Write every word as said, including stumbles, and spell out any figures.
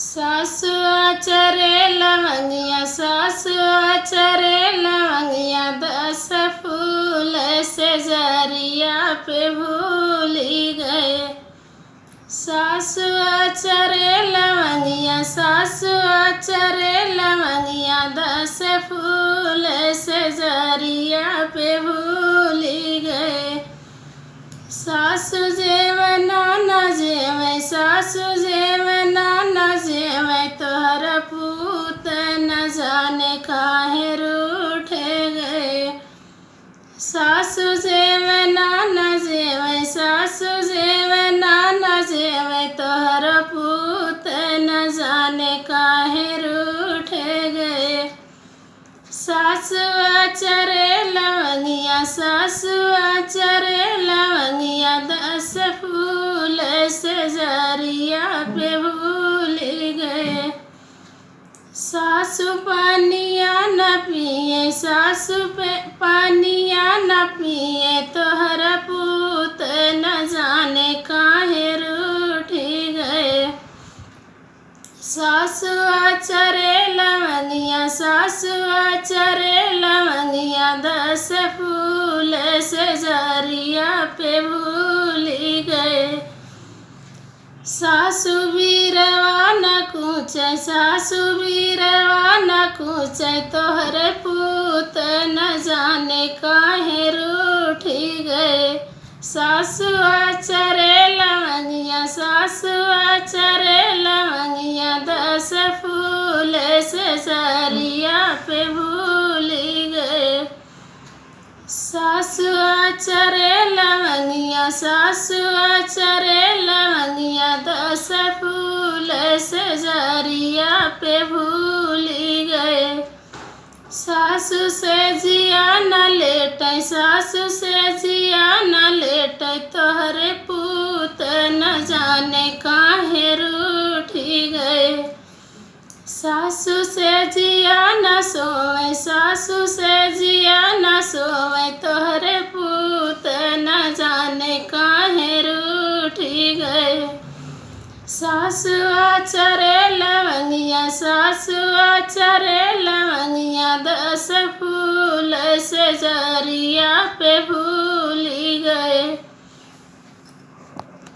सासु अचरे लवंगिया, सासु अचरे लवंगिया, दस फूल से जरिया पे भूली गए। सासु अचरे लवंगिया, सासु अचरे लवंगिया, दस फूल से जरिया पे भूली गए। सासु जेवै नाना जेवै, सासु जेवै नाना जेवै, तोहर पूत न जाने काहे रूठे गए। सासु जेवै नाना जेवै, सासु जेवै नाना जेवै, तोहर पूत न जाने काहे रूठे गए। सासु अचरे लवंगिया, सासु अचरे लवंगिया, दस फूल से जरिया पे भूली गए। सासु पानिया न पिए, सासु पे पानिया न पिए, तोहर पूत न जाने काहे रूठी गए। सासु अचरे लवंगिया, सासु अचरे लवंगिया, दस फूल से जरिया पे भूली गए। सासु बीरवा न कूचे, सासु बीरवा न कूचे, तोहरे पूत न जाने काहे रूठी गए। सासु अचरे लवंगिया, सासु अचरे लवंगिया, दस फूल से जरिया पे भूली गए। सासु अचरे लवंगिया, सासु अचरे लवंगिया, दस फूल से जरिया पे भूली गए। सासु से जिया न लेटै, सासु से जिया न लेटै, तोहरे पूत न जाने काहे रूठी गए। सासु से जिया न सोवै, सासु से जिया न सोवै, तोहरे पूत न जाने काहे रूठी गए। सासु अचरे लवंगिया, सासु अचरे लवंगिया, दस फूल से जरिया पे भूली गए।